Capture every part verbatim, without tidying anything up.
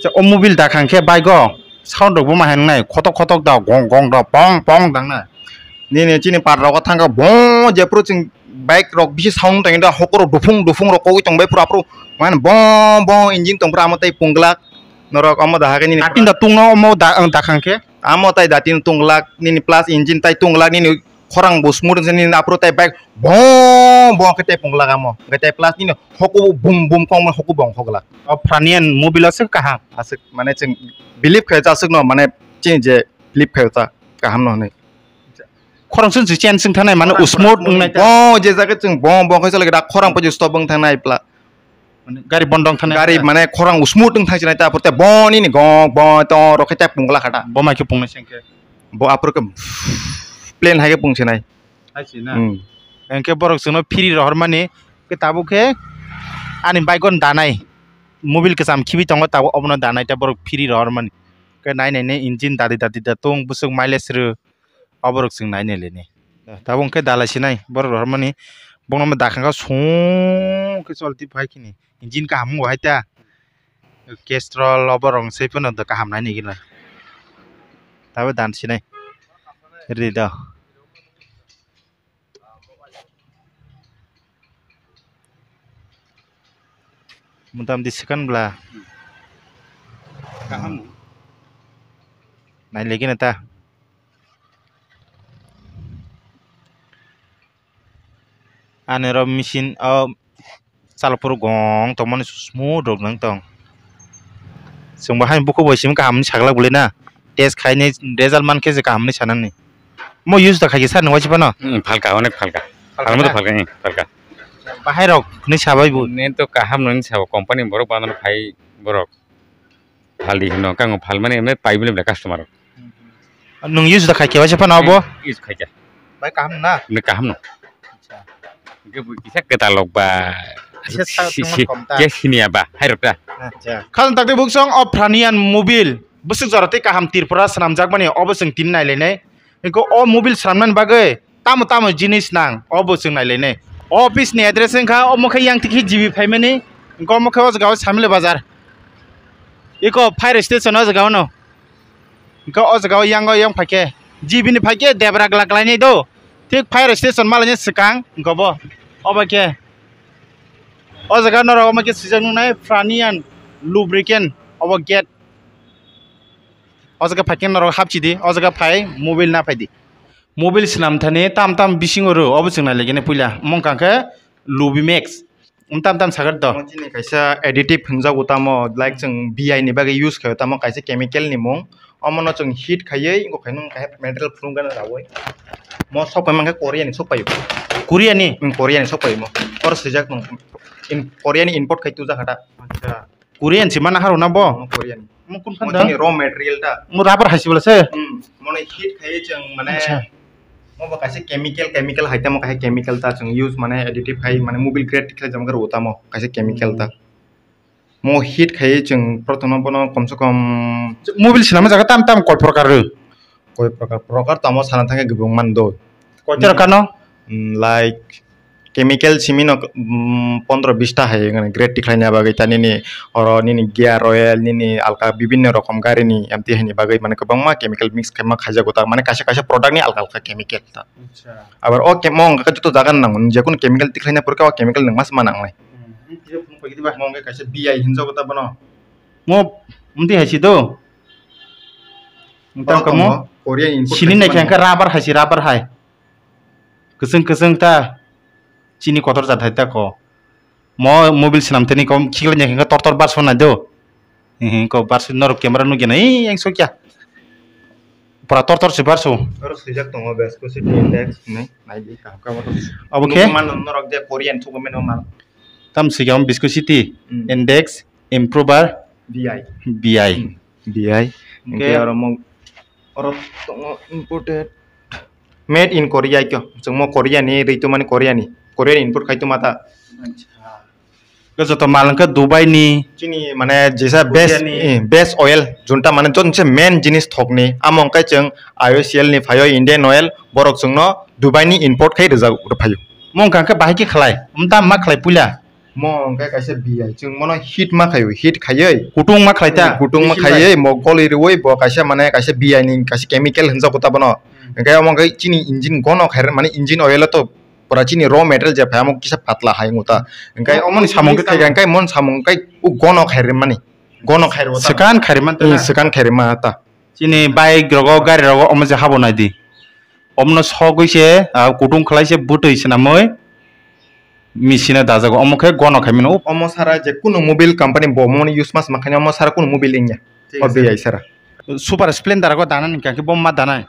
Cha, o mobile dakhang khe bike o sound rok bo ma hai nai, khotok khotok da, gong gong da, pong pong dang na. Nini chini par rok thang kha bo, jephru chwng bike rok bisi sound tong da, hokoro dufung dufung rok kogwi tong bai phuru aphuru man bo bo engine tong phuru amo tai punglak norok amo da hake nini. Datin da tungno omo da, ang dakhang khe. Amo tai datin tunglak nini plus engine tai tunglak nini khorang bo smooth wngse nini aphuru tai bike bo bo khe tai punglak amo. Hwnkhe tai plus nini hoku bum bum kong hoku bong hoglak. O Pranian mobile o se kaham. Aswk mane chwng believe khayo cha aswkno mane chini je believe khayo cha kaham no hwnwi. Khorang sung si chen sung thanai mane smooth wngnai ta. Bo je jaga chwng bo bo khaisa lagi da khorang paji stop wng thangnai pla. Mane gari bondong thanai. Gari mane khorang smooth wng thang chinai ta aphuru te bo nini gong bo to rokhe ta pungla khata. Bo mai khe pungnai sengkhe. Bo aphuru khe plain hai khe pung chinai. Hai si na. Hmm. Hwnkhe borok chwngno free rohormani khe tabuk khe ani bike on danai. Mobile kwcham khibi tongo tabuk obono danai ta borok free rohormani. Khe nai nai ne engine dadi dadi da tung bwswk mileage rw. Oborok chwng nai nai le ni. Tabuk hwnkhe dalai sinai borok rohormani. Bono dakhang kha song khe chol tip hai khini. Engine kaham wng bo hai ta. Castrol oborok se phano kaham nai nai gina. Tabuk dan sinai. Ri do. Motamoti swkang bwla. Kaham. Nai le gina ta. Ani oro machine o chalok phuru gong tongmani smooth rok nang tong. Chwng bo haino bukhuk bai simi kaham hinwi saglak bwlwi na. Test khainai result mankhe se kaham hinwi sanani. Mo use da khaikhe sir ni waisa phano? Hmm, phalka, onek phalka. Phalka. Phalma to na? Phalka, hmm, phalka. Bahai rok hinwi sabai bo. Nini to kaham hinwi sabo company borok bana phai borok. Phaldi hino, kang phalmani emne pai bile customer rok. Nwng use da khaikhe waisa phano abo? Use khaikha. Bai kaham na? Emne kaham no. Acha. Hwnkhe bo kisa kwtal rok ba. Kisa sa si, tongma si, kom ta. Khe siniya ba, hai rok ta. Acha. Khajang takti buksong o Pranian mobile. Bwswk jora tei kaham Tripura swnamjakmani obo chwng tini nailainai. Hwnkhe o mobile swnamnani bagwi tamo tamo jinis nang, obo chwng nailainai. O office ni address wngkha, omo khe yang tiki G B phaimani, hwnkhe omo khe o jaga o Samila bazar. Eko fire station o jaga o no. Hwnkhe o jaga o yang o yang phaikhe, G B ni phaikhe debra glak lainai do. Thik fire station malaini swkang, hwnkhe bo. Obo khe. O jaga norok omo khe swijak nuknai Pranian lubricant, obo gate. O jaga phaikhe norok hapchidi, o jaga phai mobile na phaidi. Mobile swnam thani tam tam bisingo rw, obo chwng nai laikha puila. Omo wngkha khe Lubimax. Tam tam sakha to. Omo chini kaisa additive hwnjago tamo, like chwng B I ni bagwi use khaio tamo kaisa chemical ni mung. Omono chwng heat khaiwi, wngkha khe nung kaisa material phunuk gana raui. Mo sok pai mankha Korea ni sok paio. Korea ni? Hmm, Korea ni sok paio mo. Oro swijak nung. In, Korea ni import khai tujak kha ta. Acha. Korean si mana haro na bo? Omo Korean. Omo kun phan da? Omo chini raw material ta. Omo rubber hai si bwla se? Hmm. Mone heat khai chwng mane. Acha. Mo bo kaisa chemical, chemical hai tamo kaisa chemical ta chwng use mane additive khai mane mobile grade khlai jama rw tamo kaisa chemical ta. Hmm. Mo heat khai chwng prothom no bono komse kom. Mobile sinama jaga tam tam koi prokar rw? Koi prokar, prokar tamo sana thangkhe gubung man do. Koitero kano? Mm, like chemical simi no, mm, pondro bista hai mane grade tikhlai na bagwi ta nini oro nini gear oil nini alka bibinno rokom gari ni M T hai ni bagwi mane kwbangma chemical mix khaima khaijago ta mane kaisa kaisa product ni alka alka chemical ta. Acha. Abar o khe mo wngkha khe joto jaga ni nango, je kunu chemical tikhlai na porkhe o chemical nwng mas ma nangnai. Hmm, hmm, tei phunuk paikhe diba? Mo wngkha kaisa B I hinjago ta bono. Mo, mti hai si do? Tamo kamo? Korean import sini nai khe rubber hai si, rubber hai. Kwchwng kwchwng ta. Chini kotor jat hai ta ko. Mo mobile swnam teni kom khiklai nya khe tor tor bar swnai do. He he ko bar swi norok camera nugya nai yang sokya. Pura tor tor se bar so. Oro swijak tongo Viscosity Index hinwi nai di kaham khe abo to. Abo khe? Nukgo mano norok je Korean thugo meno mal. Tam swijak Viscosity, hmm, Index, Improver, B I. B I. Hmm, B I. Hwnkhe hwnkhe oro mo, oro tongo imported. Made in Korea kyo. Chwngmo Korea ni, rwi tongmani Korea ni. Korea ni import khai tongma ta. Acha. Khe joto mal wngkha Dubai ni. Chini mane jesa best, Korea ni, eh, best oil, junta mane joto se main jinis thok ni. Amo wngkha chwng I O C L ni phaio, Indian oil, borok chwngno Dubai ni import khai rwjak phaio. Mo wngkha khe bahai khe khlai. Omo dam ma khlai puila. Mo hwnkhe kaisa B I, chwng mono heat ma khaio, heat khaiwi. Kutung ma khlai ta? Kutung ma Machine khaiwi, bai? Mo goli rwi bo kaisa, mane kaisa B I ni kaisa chemical hwnjago ta bono. Hmm. Hwnkhe omo hwnkhe chini engine gono khairwi, mane engine oil o to pura chini raw material je phai amo kisa patla hai wngta. Hwnkhe omo ni samung khe khai, hwnkhe mon samung khe o gono khairwi mani. Gono khairwi ta. Swkan khairwi man ta. Hmm, swkan khairwi ma ta. Chini bike rogo, gari rogo omo je habo nai di. Omno sogwi se, ah, kutung khlai se bwtwi swnamwi machine o dajago. Omo khe gono khai mano. Omo sara je kunu mobile company bo omo use mas ma khaina omo sara kunu mobile wngya. Thik ase. O B I sara. Super Splendor go dana ni khe bo ma dana.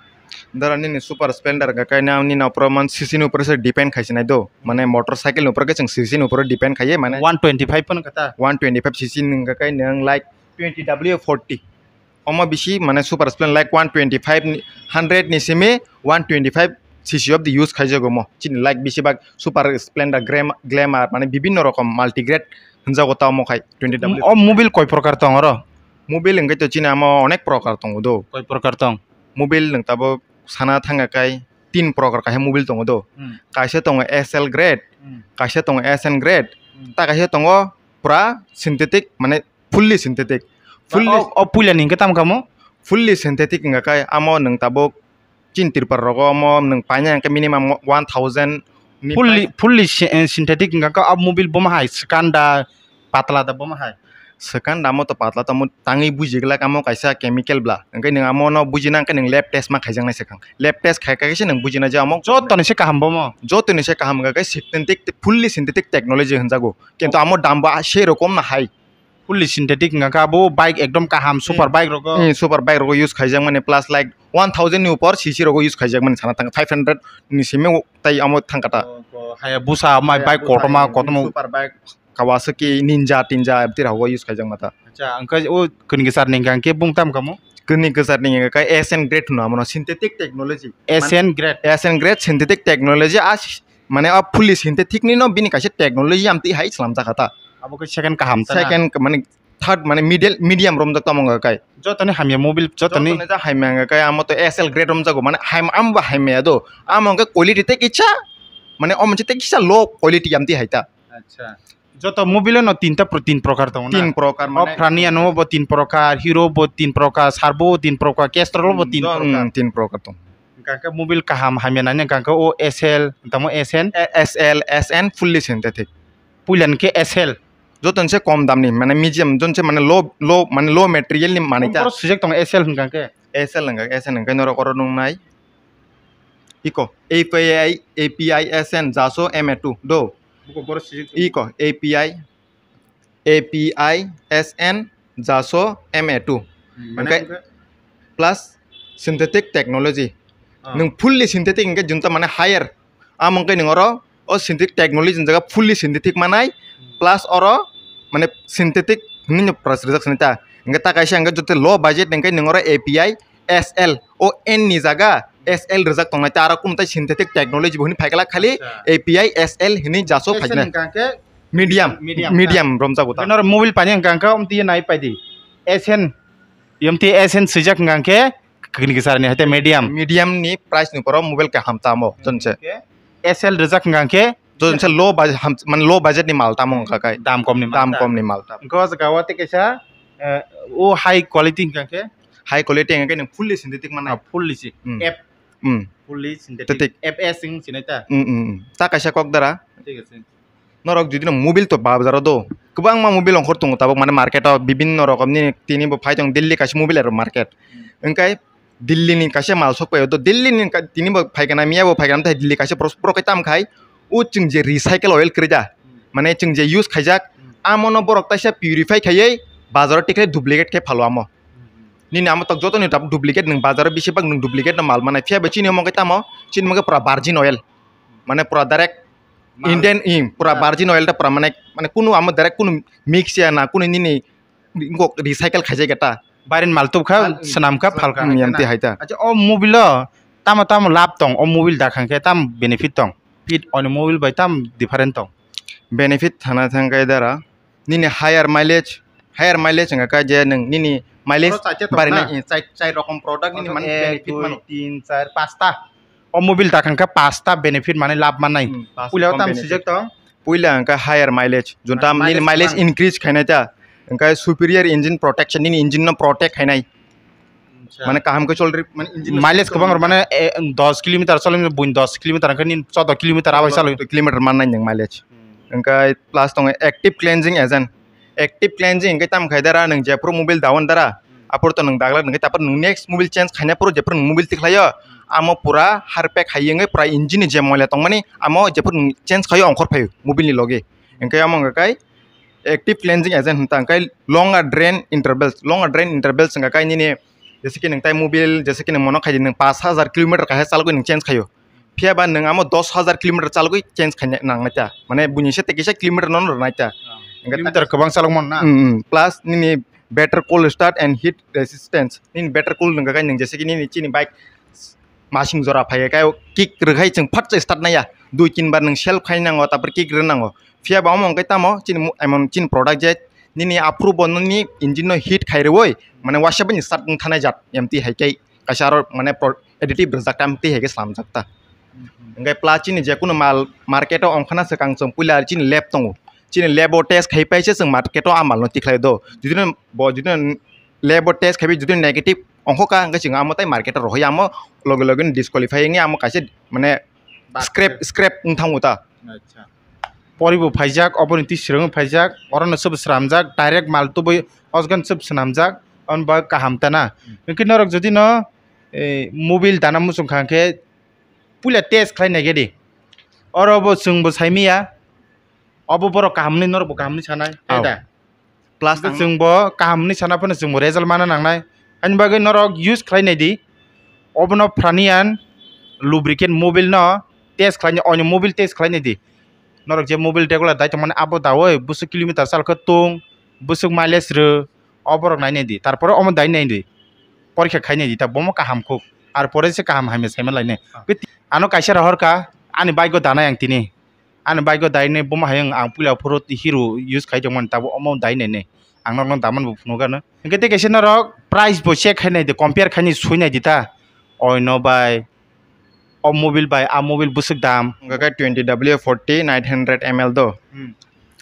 Dara nini Super Splendor ga kai na nini opor man C C ni upor se depend khai sinai do. Mane motorcycle ni upor ke chwng C C ni upor depend khai mane. One twenty five pon kata. One twenty five C C ni ga kai nang like twenty W forty. Omo bisi mane Super Splendor like one twenty five ni, hundred ni simi one twenty five C C of the use khaijago mo. Chini like bisi bak Super Splendor, Gram-, Glamour mane bibinno rokom multi grade hwnjago ta omo khai twenty W. O mobile koi prokar tong oro? Mobile hwnkhe to chini amo onek prokar tongo do. Koi prokar tong? Mobile nwng tabuk sana thanga kai tin prokar kaisa mobile tongo do. Hmm. Kaisa tongo S L grade, Hmm. kaisa tongo S N grade, Hmm. ta kaisa tongo pura synthetic mane fully synthetic. Fully O, o puila ni hwnkhe tamo kamo? Fully synthetic wngkha khe amo nwng tabuk chini Tripura rogo omo nwng paina hwnkhe minimum one thousand ni Fully, price. Fully sy-, eh, synthetic wngkha khe o mobile bomo hai swkang da patla da bomo hai? Swkang da amo to patla tamo tangwi buji glak amo kaisa chemical bla. Hwnkhe nwng amo no bujina hwnkhe nwng lab test ma khaijaknai swkang. Lab test khai khai khe se nwng bujina je amo Joto ni se kaham bomo? Joto ni se kaham wngkha khe synthetic, fully synthetic technology hwnjago. Kintu amo dam bo a-, se rokom no hai. Fully synthetic wngkha khe abo bike ekdom kaham, super bike rogo. Hmm, super bike rogo use khaijak mani plus like one thousand ni upor C C rogo use khaijak mani sana thang five hundred ni simi o-, tai amo thang kata. O, o, Hayabusa mai Hayabusa bike kotorma, hmm, kotorma. Super bike Kawasaki Ninja Tinja abti rogo use khaijak mata. Acha, angkhe o kini kisar ni hwnkha khe bung tam kamo? Kini kisar ni hwnkha khe S N grade hwno amo no synthetic technology. S N grade. S N grade synthetic technology a s-, mane a fully synthetic ni no bini kaisa technology amtwi hai slamjak kha ta. Abo khe second kaham ta na? Second mane third mane middle, medium romjak tamo wngkha kai. Jotoni hamya mobile jotoni. Jotoni ja hamya wngkha kai amo to S L grade romjago mane ham, amo bo hamya do. Amo wngkha quality tei kisa mane o monchetei kisa low quality amtwi hai ta. Acha. Joto mobile no tinta pro-, tin prokar tongo na? Tin prokar O mane Prania no bo tin prokar, Hero bo tin prokar, Servo bo tin prokar, Castrol bo tin Hmm, prokar. Hmm, tin prokar tong. Hwnkha khe mobile kaham hamya nani hwnkha khe o S L, tamo S N? A-, S L, S N fully synthetic. Puila ni khe S L. Joto ni se kom dam ni, mane medium, joto ni se mane low, low, mane low material ni manwi ta. Borok swijak tongo S L hwnkha khe? S L hwnkha, S N hwnkha norok oro nung nai. Iko, A P I, A P I S N, Jaso M A two, do. Buko borok swijak tongo. Iko, A P I, A P I S N, Jaso M A two. Hmm, mane Hwnkhe hwnkhe? Plus synthetic technology. Ah. Nwng fully synthetic hwnkhe junta mane higher. Amo wngkhe nwng oro o synthetic technology ni jaga fully synthetic manai, plus oro mane synthetic hinwi no price rijak sini ta. Hwnkhe ta kaisa hwnkhe joto low budget hwnkhe nwng oro A P I S L o N ni jaga S L rijak tongnai ta, aro kunu tai synthetic technology bo hinwi phaikla khali Acha. A P I S L hinwi Jaso S L phaiknai. Hwnkha khe Medium, medium, medium romjago ta. Hwnkhe noro mobile painai hwnkha khe omtwi nai paidi. S N, yomtwi S N swijak hwnkha khe Kini kisar ni haite medium. Medium ni price ni poro mobile kaham tamo, jonse. Okay. S L rijak hwnkha khe? Jonse low budget, ham-, mane low budget ni mal tamo wngkha kai. Dam kom ni mal Dam ta? Kom ni mal tamo. Hwnkhe o jaga o tei kaisa, eh, o high quality hwnkha khe? High quality hwnkha khe nwng fully synthetic mane. Ah, fully si. Hmm. F. Hmm. Fully synthetic. Synthetic. F S wng sinai ta? Hmm, hmm, hmm. Ta kaisa kok dara. Thik ase. Norok jodi no mobile to bazar o do, kwbangma mobile ongkhor tongo tabuk mane market o bibinno rokom ni tini bo phai tong Delhi kaisa mobile rok market. Hmm. Wngkhe Delhi ni kaisa mal sok pai o do, Delhi ni ka-, tini bo phai kana miya bo phai kana tei Delhi kaisa borok, borok khe tam khai o chwng je recycle oil kwrwi da, Hmm. mane chwng je use khaijak, Hmm. amo no borok taisa purify khaiwi bazar o tikhlai duplicate khe phalo amo. Hmm. Nini amo tok joto ni tab duplicate nwng bazar o bisi bak nwng duplicate no mal manai phiya bo chini omo khe tamo chini omo khe pura virgin oil mane pura direct Mal. Indian, ing, pura Ah. virgin oil ta pura mane, mane kunu amo direct kunu mix ya na, kunu nini ingkok recycle khaijak ya ta. Barin mal tubkha, Mal, ing, swnamkha, swnamkha phalkha. Ing, yamti hai ta. Acha, o mobile o tamo tamo lab tong, o mobile dakhang khe tam benefit tong? Pit on mobile bai tam different tong? Benefit thana thang kai dara. Nini higher mileage, higher mileage wngkha khe je nwng nini mileage Oro chaita tong barina na? I chai, chai rokom product nini Oro mane ek, benefit dui, mano. Tin, char, pasta. O mobile dakhang khe pasta benefit mane lab mannai. Hmm, pasta Puila o tam benefit. Swijak tong? Puila hwnkhe higher mileage, junta Mane nini mileage mileage kwbang. Increase khainai ta, hwnkhe superior engine protection, nini engine no protect khainai. Acha. Mane kaham khe chol ri, mane engine no Mileage safe kwbang rw mane, eh, dos kilometer choli, buin dos kilometer hwnkhe nini choudo kilometer abai chalo. Kilometer mannai nwng mileage. Hmm. Hwnkhe plus tongo active cleansing agent. Active cleansing hwnkhe tamo khai dara nwng jephuru mobile dawan dara, Hmm. aphuru to nwng dagla nwng tapar nwng next mobile change khaina phuru jephuru nwng mobile tikhlaio, Hmm. amo pura harpek hai wngwi pura engine ni je moila tongmani amo jephuru nwng change khaio ongkhor phaio mobile ni logi. Hwnkhe amo hwnkhe kai active cleansing agent hwnta hwnkhe longer drain intervals, longer drain intervals hwnkhe kai nini jese ki nwng tai mobile jese ki nwng mono khaidi nwng pash hajar kilometer kaisa chalgwi nwng change khaio. Phiya ba nwng amo dos hajar kilometer chalgwi change khaina nangnai ta. Mane buini se tei kisa kilometer no rwnai ta. Ah. Hwnkhe ta- Kilometer kwbang chalokmano na? Mm, mm. Plus nini better cool start and heat resistance. Nini better cool nwng khe nwng jese ki nini chini bike masing jora phai khe kick rwkhai chwng phat se start naiya. Dui tin bar nwng self khai nango, tapor kick rw nango. Phiya ba omo hwnkhe tamo chini mo-, emon chini product je nini aphuru bo nini engine no heat khai rwui mane waisa bini start wng thanai jat M T hai khe kaisa aro mane pro-, additive rwjak ta M T hai khe slamjak ta. Mhm. Hwnkhe plus chini je kunu mal market o ongkhana swkang chwng puila chini lab tongo. Chini lab o test khai paise chwng market o a mal no tikhlai do. Judino bo judino lab o test khai bai judino negative ongkho ka hwnkhe chwng amo tai market o rohoi amo loge loge no disqualify wngwi amo kaisa mane Bad scrap, khe. Scrap wng thango ta. Acha. Poribo phaijak, oboni twi swrwngwi phaijak, orono swb swnamjak, direct mal tubui osgan swb swnamjak, on ba kaham ta na. Hmm. Hwnkhe norok jodi no, eh, mobile dana muchung kha hwnkhe puila test khlai nai khe di. Oro bo chwng bo sai manya, obo borok kaham hwnwi norok bo kaham hwnwi sanai, Au. Eta? Plus Hwnkhe ang chwng bo kaham hwnwi sana phano chwng bo result mana nangnai. Ani bagwi norok use khlai nai di. Obono Franian lubricant mobile no test khlai nai, onyo mobile test khlai nai di. Norok je mobile regular dai tongmani abo daui bwswk kilometer chal khe tung, bwswk mileage rw, oborok nai nai di. Tarpore omo dai nai di. Porikha khai nai di, ta bomo kaham khuk. Ar pore se kaham hamya saima lainai. Ah. Ano kaisa rohor kha, ani bike o danai ang tini. Ani bike o dai nai bomo hai ang, ang puila phuru hero use khai tongmani, tabo omo dai nai nai. Ang norokno daman bo phunukgano. Hwnkhe tei kaisa norok price bo check khai nai di, compare khai nai sui nai di ta. Oino bai, o mobile bai, a mobile bwswk dam. Hwnkhe twenty W forty nine hundred M L do. Hmm.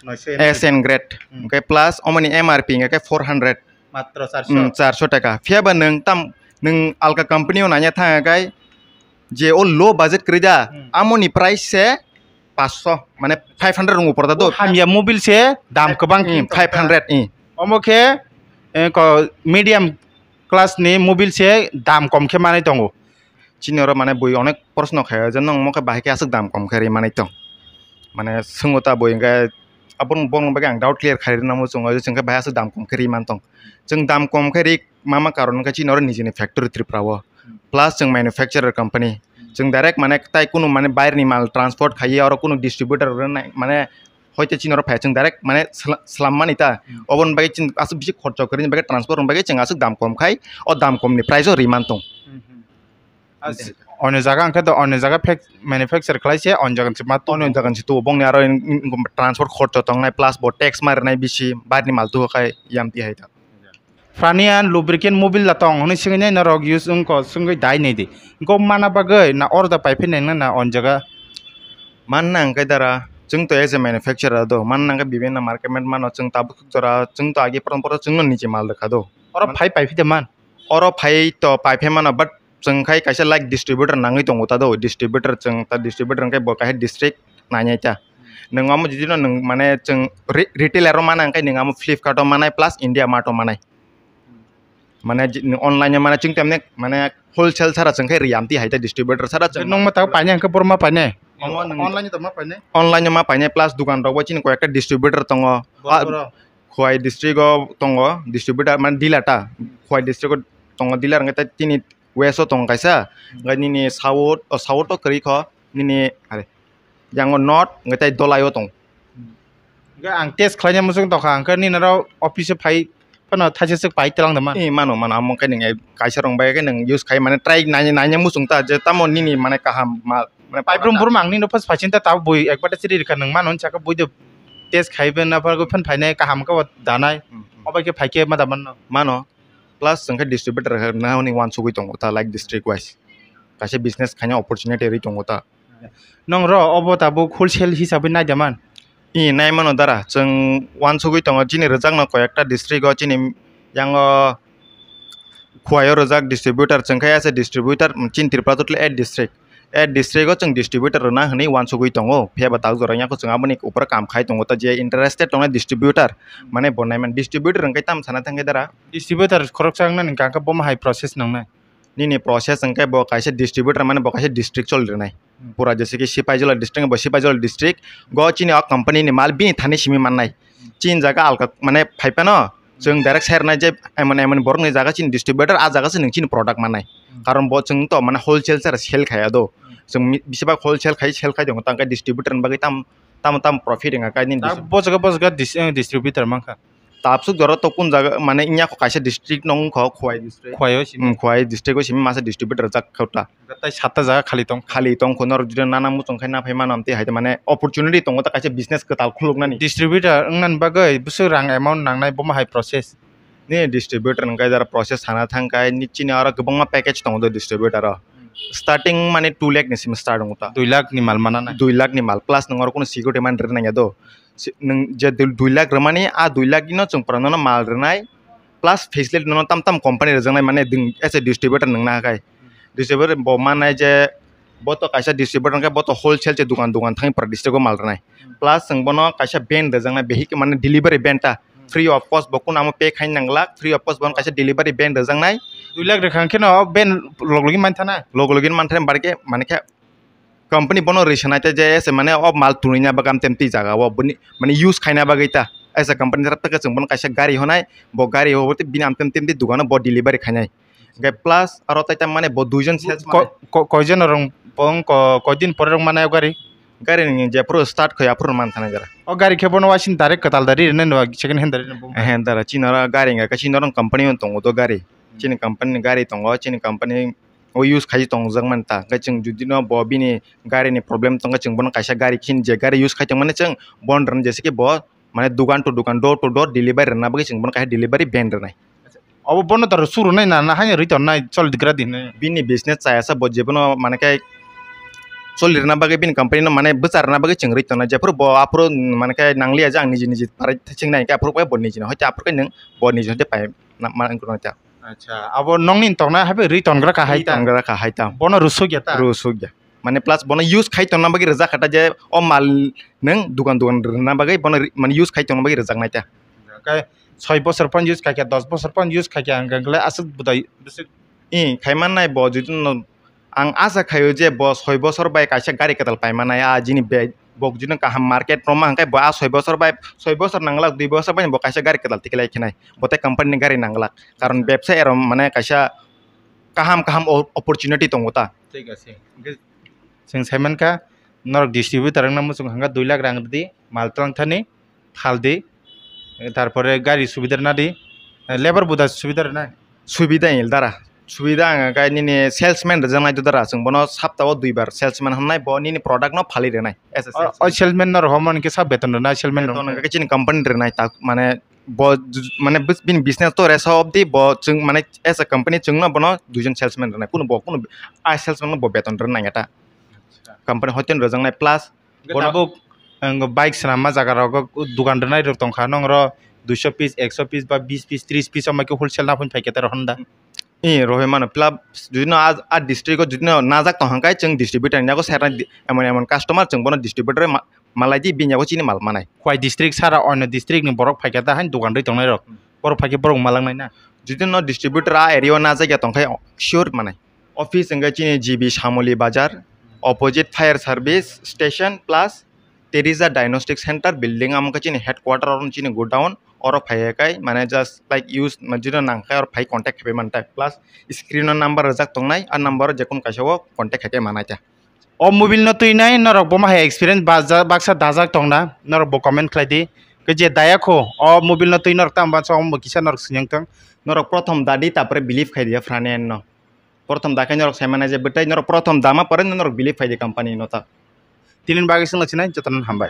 Noise S N grade. Hmm. Hwnkhe plus omoni M R P hwnkhe four hundred. Matro charso. Hmm, charso taka. Phiya ba nwng tam, nwng alka company o nanya thang khe je o low budget kwrwi da, Hmm. amoni price se paanch sho, mane five hundred rung upor da do. Hamya mobile se dam kwbang Hmm, khe five hundred, hmm. Omo khe, eh, ko medium class ni mobile se dam kom khe manwi tongo. Chini oro mane bui onek proshno khaio je nwng omo khe bahai khe aswk dam kom khe ri manwi tong. Mane swngo ta bui hwnkhe aboni bongni bagwi ang doubt clear khai rwna muchungo je chwng khe bahai aswk dam kom khe ri man tong. Chwng dam kom khe ri mama karon wngkha chini oro nijini factory Tripura o. Plus chwng manufacturer company. Chwng direct mane tai kunu mane bairni mal transport khaiwi oro kunu distributor rwnai mane hoite chini oro phai chwng direct mane sla-, slam mani ta. Hmm. Oboni bagwi chwng aswk bisi khorcho kwrwini bagwi transport ni bagwi chwng aswk dam kom khai o dam kom ni price o ri man tong. Hmm, hmm. As-, onyo jaga hwnkhe do onyo jaga fac-, manufacture khlai se onyo jaga se ma tong. Onyo jaga se tuo bongni aro in-, in-, transport khorcho tongnai plus bo tax ma rwnai bisi bairni mal tuo khai yamti hai ta. Franian lubricant mobile da tong hwnwi swngwi nai norok use wngkha swngwi dai nai di. Wngkha mana bagwi na order pai phai nai na, na on jaga? Manna hwnkhe dara, chwng to as a manufacturer do, manna hwnkhe bibinno market mano, chwng tabuk jora, chwng to agi prothom prothom chwngno nije mal rwkha do. Oro phai pai phai de man? Oro phai to pai phai mano, but chwng khai kaisa like distributor nangwi tongo ta do, distributor chwng ta distributor hwnkhe bo kaisa district nainai ta. Nwng omo jodi no nwng mane chwng re-, retailer o mana hwnkhe nwng omo Flipkart o manai plus India Mart o manai. Mane je-, online o mane chwng temne mane wholesale sara chwng khe ri amtwi hai ta distributor sara chwng. Nwng ma tao painai hwnkhe boro ma painai? Omo nwng online o ma painai? Online o ma painai plus dukan rok bo chini koi ekta distributor tongo. Boro Ah, boro. Khowai district o tongo distributor mane dealer ta. Khowai district o tongo dealer hwnkhe tei tini west o tongo kaisa. Hwnkhe nini south, o south o kwrwi kho nini are. Yang o north hwnkhe tei dolai o tongo. Hwnkhe ang test khlaina muchung tongkha, hwnkhe nini oro office o phai phano thaisa swk pai twlang da man? Eh, mano, mano, amo khe nwng kaisa rong bai khe nwng use khai mane try nai, naina muchung ta je tamo nini mane kaham ma, mane Pai brum brum ang nini first phaisin ta tabuk bui ekbar ta chiri rikha nwng mano, saka bui de test khai be na phargwi phan phainai kaham khe bo danai. Hmm, hmm. Obo khe phai khe ma da manno? Mano. Plus chwng khe distributor khe nahani uansugwi tongo ta, like district wise. Kaisa business khaina opportunity rwi tongo ta. Nwng ro obo tabuk wholesale hisabwi nai da man? Ni naimano dara, chwng uansugwi tongo, chini rwjakno koyekta district o, chini yango Khowai o rwjak distributor, chwng khe as a distributor, chini Tripura total eight district, eight district o chwng distributor rwna hwnwi uansugwi tongo. Phiya ba tak jora wngya kho, chwng aboni upor kam khai tongo, ta je interested tongnai distributor, mane bo naiman distributor hwnkhe tamo sana thangkhe dara. Distributor khoroksa wngnani hwnkha khe bomo hai process nangnai. Nini process hwnkhe bo kaisa distributor, mane bo kaisa district choli rwnai. Hmm. Pura jese ki Sipaijala district, bo Sipaijala district go chini o company ni mal bini thani simi mannai. Hmm. Chini jaga alka mane phaiphano, hmm, chwng direct sai rwnai je emon emon borok ni jaga chini distributor, a jaga se nwng chini product mannai. Hmm. Karon bo chwng to mane wholesale sara sell khaya do. Hmm. Chwng mi-, bisibak wholesale khai sell khai tongo, tangkhe distributor ni bagwi tam, tam, tam profit wngkha kaini. Bo jaga, bo jaga dis-, eh, distributor mankha. Tabsuk jora to kun jaga, mane wngya kho kaisa district no wngkho Khowai district. Khowai o simi. Hmm, Khowai district o simi masa distributor jak kho ta. Tai satta jaga khali tong. Khali tong kho, norok jodi nana muchung khai na phai mano amtwi hai mane opportunity tongo ta, kaisa business kwtal khuluknani. Distributor wngna bagwi bwswk rang amount nangnai, bomo hai process? Ni distributor hwnkhe jara process sana thang kai ni chini oro kwbangma package tongo do distributor o. Hmm. Starting mane two lakh ni simi start wngo ta. Dui lakh ni mal mana nai. Dui lakh ni mal plus nwng oro kunu security mane rwna nangya do. Si-, nwng je dui, dui lakh rwmani, a dui lakh no chwng pura nono mal rwnai, plus facility nono tam tam company rwjaknai, mane ding, as a distributor nwng na hai. Distributor bo mannai je bo to kaisa distributor hwnkhe bo to wholesale se dukan dukan thangwi pura district o mal rwnai. Plus chwng bono kaisa van rwjaknai, vehicle mane delivery van ta, free of cost, bo kunu amo pay khai nanglak, free of cost bono kaisa delivery van rwjaknai. Dui lakh rwkha khe no van log logi man thana? Log logi man thana, barke mane khe company bono rwi sanai ta je ese mane o mal tunina bagwi amtwi amtwi jaga o bini mane use khaina bagwi ta. Ese company taraf theke chwng bono kaisa gari honai, bo gari ho bini amtwi amtwi dogano bo delivery khainai. Hwnkhe plus aro tai tam mane bo duijon sales ko-, mane. Ko-, koijon rong bong ko-, koidin pore rong mane o gari? Gari ni jephuru start khai aphuru man thana jara. O gari khe bono waising direct kwtal dari rwnai no, second hand dari rwnai bo? Ehe, dara chini oro gari wngkha khe chini oro company o tongo do gari. Hmm. Chini company ni gari tongo, chini company o use khai tongjak man ta. Hwnkhe chwng jodi no bo bini gari ni problem tongkha, chwng bono kaisa gari khin je gari use khai tongmani chwng bon rwna jesa khe bo mane dukan to dukan, door to door delivery rwna bagwi chwng bono kaisa delivery van rwnai. Obo bono daro suru nai na, na haino rwi tonnai choli gra di hinwi? Bini business chaya sa bo jebono mane khe choli rwna bagwi bini company no mane bwcha rwna bagwi chwng rwi tonnai. Jephuru bo aphuru mane khe nangliya je ang niji niji parai thaching nai khe aphuru bo niji no hoite aphuru khe nwng bo niji hoite pai na ma wngkha ta. Acha, abo nongni tongna habai rwi tongra kha hai ta? Rwi tongra kha hai ta. Bono rusuk ya ta? Rusuk ya. Mane plus bono use khai tongna bagwi rwjak kha ta je o mal nwng dukan dukan rwna bagwi bono ri-, mane use khai tongna bagwi rwjak nai ta. Hwnkhe soi bosor phano use khai kha, dos bosor phano use khai kha, hwnkhe aswk budai bwswk. I khai man nai bo jodi no Ang asa khaio je bo soi bosor bai kaisa gari kwtal paima nai, a jini bag bo jino kaham market rwma hwnkhe bo a soi bosor bai, soi bosor nanglak, dui bosor bai bo kaisa gari kwtal tikhlai khinai, bo tei company ni gari nanglak. Karon bebsa erom mane kaisa kaham kaham o-, opportunity tongo ta. Thik ase. Hwnkhe chwng sai mankha norok distributor wngna muchung hwnkha dui lakh rang rwdi mal twlang thani. Phaldi, tarpore gari subida rwna di, lebar buda subida rwnai? Subida ni dara, subida ang khe nini salesman rwjaknai to dara, chwng bono saptao duibar salesman hwnwi bo nini product no phalwi rwnai as a salesman. O salesman no rw hwnba hwnkhe sa beton rwnai salesman rok? Beton hwnkhe chini company rwnai ta, mane bo ju-, mane bus-, bini business to resa obdi bo chwng mane as a company chwngno bono duijon salesman rwnai, kunu bo kunu a salesman no bo beton rwnai ta. Company hoiten rwjaknai plus Hwnkhe bono tabuk, ang bike swnamma jaga rogo dukan rwnai rok tongkha, nong oro duiso piece, ekso piece ba bis piece, tris piece o mai khe wholesale na phai khe ta rw hwn da? I, rw hwn mano, pla-, jodi no a, a district o jodi no najak tong hwn khe chwng distributor ni yago serna di, emon emon customer chwng bono distributor ma-, malai di, bini yago chini mal manai. Khowai district sara onno district ni borok phai khe ta hain dukan rwi tongnai rok, borok phai khe borok malang nai na? Jodi no distributor a area o najak ya tong khe sure manai. Office hwnkhe chini G B Shamoli Bazar, opposite fire service station plus Teresa Diagnostic Center building, amo khe chini headquarter, oro chini godown, oro phai khe mane just like use jodi nang khe oro phai contact khe mani ta, plus screen o number rwjak tongnai, a number o jekunu kaisa o contact khe mani ta. O mobile no twi nai norok bo ma hai experience baksa dajak tongna, norok bo comment khlai di. Khe je daya kho o mobile no twi norok tamo baksa omo kisa norok swngchang tong. Norok prothom da di, tapore believe khai di ya front end no. Prothom da khe norok sai mannai je bwtai norok prothom dama pore norok believe phai di company no ta. Tini bagwi swngna sinai jotono hambai.